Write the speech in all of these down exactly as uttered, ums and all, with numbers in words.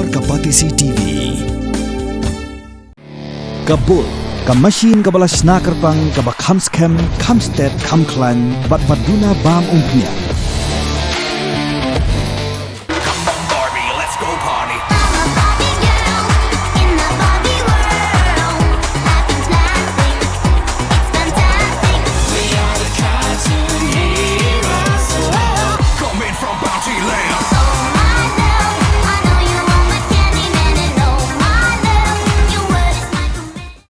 Ka Batesi TV. Ka Bull, ka machine kaba la shna kyrpang, kaba kham skhem, kham stet, kham khlaiñ, bad ba duna bam umphniang. Come on, Barbie, let's go party. I'm a Barbie girl in the Barbie world. Life in plastic, it's fantastic. We are the cartoon heroes. Whoa. Coming from Bounty Land. Oh my love, I know you want my Candyman, and oh my love, your word is my command.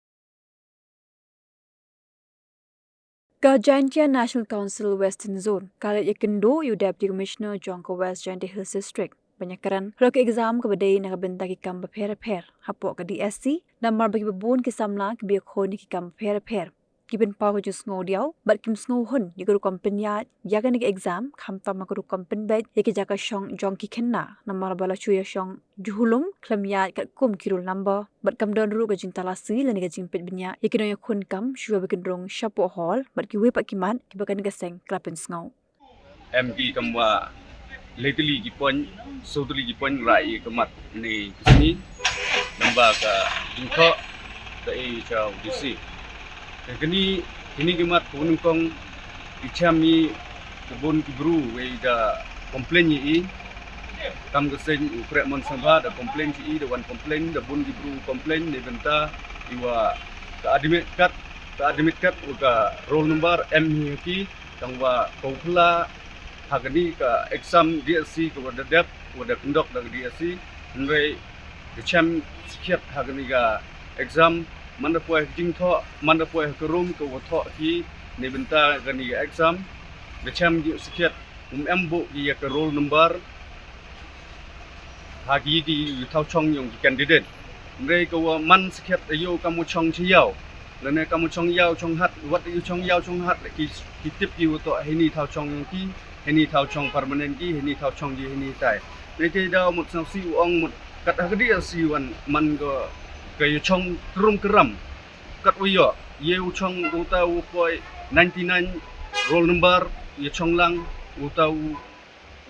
Ka Jaintia National Council Western Zone ka la yakynduh ya u Deputy Commissioner jong ka West Jaintia Hills District ban yakren halor ka exam kaba dei na ka bynta ki kam bapher bapher hapoh ka D S C, namar ba kiba bun ki samla kiba yakhun ya ki kam bapher bapher ki pynpaw ka jingsngewdiaw bad kim sngewhun ya ka rukom pynïaid ya kane ka exam, khamtam ha ka rukom pynbeit ya ki jaka shong jong ki khynnah, namar ba la shu ya shong jhulum khlem ïaid katkum ki roll number, bad kam don ruh ka jingtalasi lane ka jingpeit bniah ya ki nongyakhun kam shuwa ba kin rung shapoh hall bad kiwei pat ki mat kiba kane ka seng ka la pynsngew. Em ki kam wa le tylli ki point, so tylli ki point rah i ka mat ne ka sngi, namba ka jingthoh ka e cha u D C. Te kini, kini ki mat ko nyngkong i chem i, ka bun ki bru wei da complain i. Kam ka seng u Kreh Mon Sangha da complain i, da wan complain, da bun ki bru complain ne bynta i wa ka admit card, ka admit card wa ka roll number em hi ki, tang wa ko khla ha kani ka exam D S C ka wa da dep, wa da conduct da ka D S C, hynrei da chem skhiat ha kani ka exam, man da poi ha ka jingthoh, man da poi ha ka room ka wa thoh ki, ne bynta kani ka exam, da chem ki skhiat, um em buh ki ya ka roll number ha ki, ki thaw chong yong ki candidate. Hynrei ka wa man skhiat da yoh kam wa chong cha yaw, lane kam wa chong yaw chong hat, wat da yoh chong yaw chong hat, ki, ki tip ki wa toh heini thaw chong yong ki, heini thaw chong permanent ki, heini thaw chong ki, heini tai. Hynrei te daw mut sngewsih u ong mut kat ha ka D S C wan man ka, ka yoh chong krum kram. Kat wa yoh, ye u chong uta u poi ninety nine roll number, ye chong lang uta u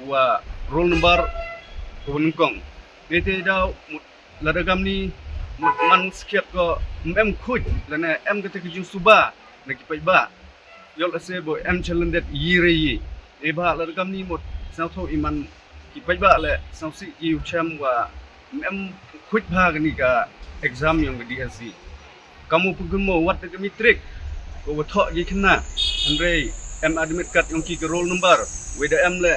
wa roll number ko nyngkong. Te te daw mut lada kam ni mut man skhiat ko, em khuid lane em kata ka jingsuba na ki paidbah. Yoh lehse bo em challendet yi re yi. E ba lada kam ni mut sngewthuh i man ki paidbah le sngewsih ki u chem wa em khuid bha kani ka exam yong ka D S C. Kam u pynkham mo wat da ka matric ko wa thoh ki khynnah, hynrei em admit card yong ki ka roll number, wei da em le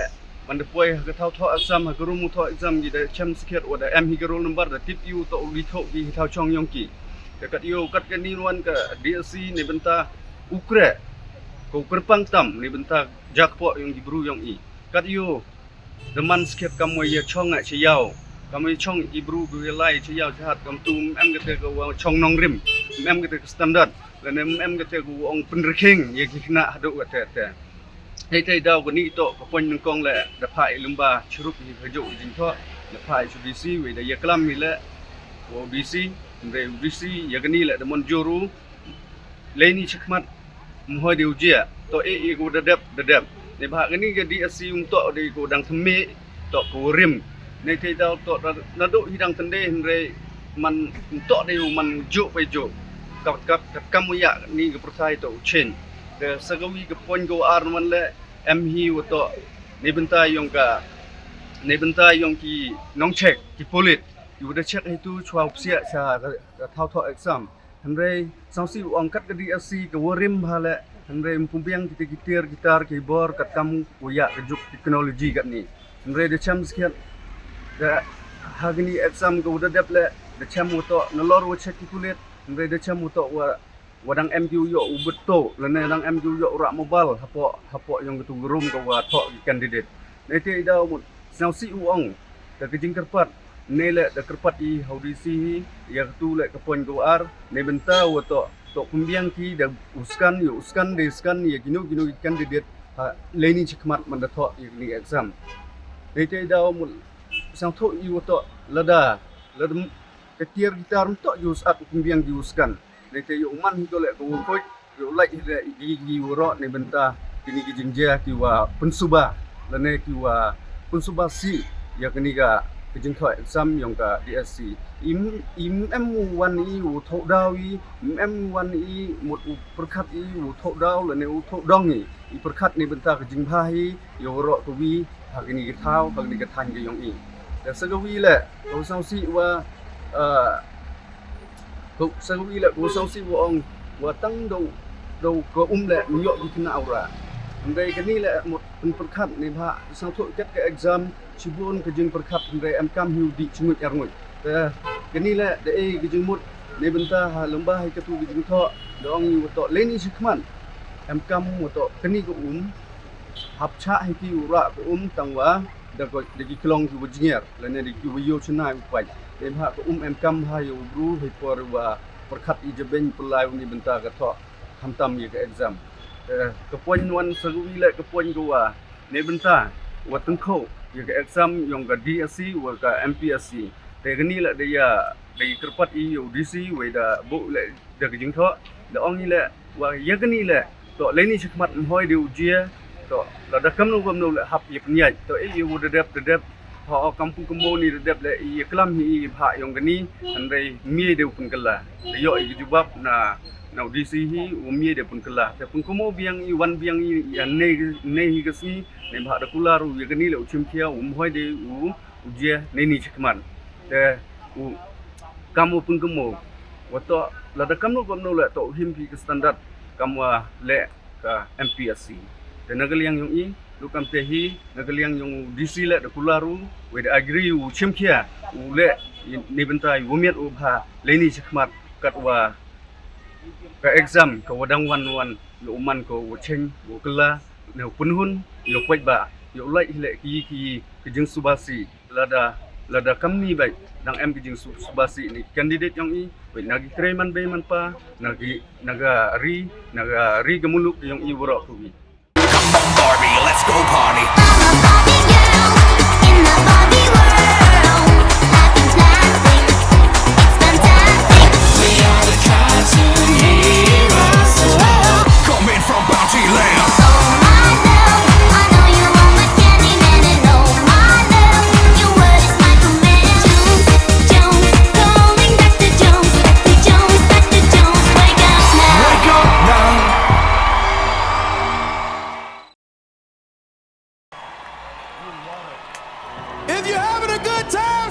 man da poi ha ka thaw thoh exam, ha ka room u thoh exam, ki da chem skhiat wa da em hi ka roll number, da tip i u toh u li thoh ki hi thaw chong yong ki. Ka kat yoh kat kani wan ka D S C ne bynta u kreh, ko kyrpang tam ne bynta jakpoh yong ki bru yong i. Kat yoh da man skhiat kam wa ya chong a cha yaw, kam wa ya chong i bru ko ya lai cha yaw cha hat, kam tu em kata ka wa chong nongrim, em kata ka standard, lane em kata ka wa ong pynrkhing ya ki khynnah haduh kata te. Hei te daw kani toh ka point nyngkong le da phah i lymba chirup hi ka juk jingthoh, da phah i cha D C, wei da ya klam hi le wa D C, hynrei D C ya kani le da mon juru. Leini chakhmat mhoi de u jia, toh e e ko da dep, da dep. Ne ba kani ka D S C um toh de ko dang thymme, toh ko rim. Ne te daw toh na, naduh hi dang tynde hynrei man um toh de u man juk pai juk. Kat, kat, kat kam u ya ni ka pyrthai toh u chen. Te sa ka wi ka point ko ar man le em hi u toh ne bynta yong ka, ne bynta yong ki nongcheck, ki pulit. Ki wa da check hi tu chwa u psiah cha ka, ka thaw thoh exam. Hynrei sngewsih u ong kat ka D S C ka wa rim bha le, hynrei um pynbiang kita ki tiar ki tar ki bor kat kam wa ya ka juk technology kat ni. Hynrei da chem skhiat da ha kani exam ka wa da dep le, da chem wa toh nalor wa check ki pulit, hynrei da chem wa toh wa, wa dang em ki u yoh u bit toh, lane dang em ki u yoh u rah mobile hapoh, hapoh yong ka tu room ka wa thoh ki candidate. Ne te daw mut sngewsih u ong da ka jingkyrpad, ne le da kyrpad i ha u D C hi ya ka tu le ka point ko ar, ne bynta wa toh, toh pynbiang ki da u scan, ya u scan, da scan ya kino kino ki candidate ha leini chakhmat man da thoh ya kini exam. Ne te daw mut sngewthuh i wa toh lada, lada ka tiar ki tar um toh ju sat u pynbiang ki u scan. Ne te yoh man hi ko le ka wa khuid, yoh lait hi le i ki, ki wa roh ne bynta kini ki jingjia ki wa pynsuba, lane ki wa pynsuba si ya kani ka ka jingthoh exam yong ka D S C. Im, im em u wan i u thoh daw i, im em wan i mut u pyrkhat i u thoh daw lane u thoh dong i. I pyrkhat neibynta ka jingbha hi, yow roh ka wi, ha kani ka thaw, ha kani ka thaiñ ka yong i. Te sa ka wi le, ko sngewsih wa, ah, ko sa ka wi le, ko sngewsih wa ong, wa tang daw, daw ka um le, ym yoh ki khynnah u rah. Hynrei kani le, mut pynpyrkhat neibhah, sngewthuh kat ka exam, chibun ka jingpyrkhat hynrei em kam hi u dih chnguid ar nguid. Te, kani le, da e ka jingmut, neibynta ha lamba hi katu ka jingthoh, da ong i wa toh leini chakhmat. Em kam wa toh kani ka um, hap chah hi ki u rah ka um tang wa, da ko, da ki klong ki wa jngiar, lane da ki wa yoh chna u pait. Neibhah ka um em kam ha yow bru, hi por wa pyrkhat i jabieng pynlai u neibynta ka thoh, khamtam ya ka exam. Te, ka point wan sa ka wi le ka point ka wa, neibynta, wa tyngkhuh, ya ka exam yong ka D S C, wa ka M P S C. Te kani le da ya, da ya kyrpad i ya u D C, wei da buh le da ka jingthoh, da ong i le, wa ya kani le, toh leini chakhmat ym hoi de u jia, toh lada kamno kamno le hap ya pynyaid, toh e ya u da dep, da dep, ha, o kam pun kamo ni da dep le, i ya klam hi i bhah yong kani, hynrei ym ye de u pynkylla. Da yoh i ka jubab na, na u D C hi, u ym ye de pynkylla. Te pun kamo biang i wan biang i, ya nei, nei hi ka sngi, neibhah da kular u ya kani le u chimkhia, u ym hoi de u, u jia neini chakhmat. Te u kam u pun kamo. Wa toh lada kamno kamno le toh u him phi ka standard kam wa le ka M P S C. Te na ka liang yong i, lukam te hi, na ka liang yong u D C le da kular u, wei da agree u chimkhia, u le, i, neibynta i wa miat u bha, leini chakhmat, kat wa ka exam, ka wa dang wan wan, yow man ko wa cheng, wa kylla, ne u pynhun, yow pait ba, yow lait hi le ki, ki, ki jingsuba si. Lada, lada kamni bait, dang em ki jingsu-, suba si ni candidate yong i, bait na ki krei man bei man pa, na ki, na ka ri, na ka ri ka muluk yong i waroh ka wi. Come on, Barbie, let's go party. I'm a Barbie girl in the Barbie world. Life is plastic, it's fantastic. We are the cartoon heroes. Whoa. Coming from Bounty Land. Oh my love, I know you want my Candyman, and oh my love, your word is my command. Jones, Jones, calling Doctor Jones, Doctor Jones, Doctor Jones, wake up now. Wake up now. If you're having a good time,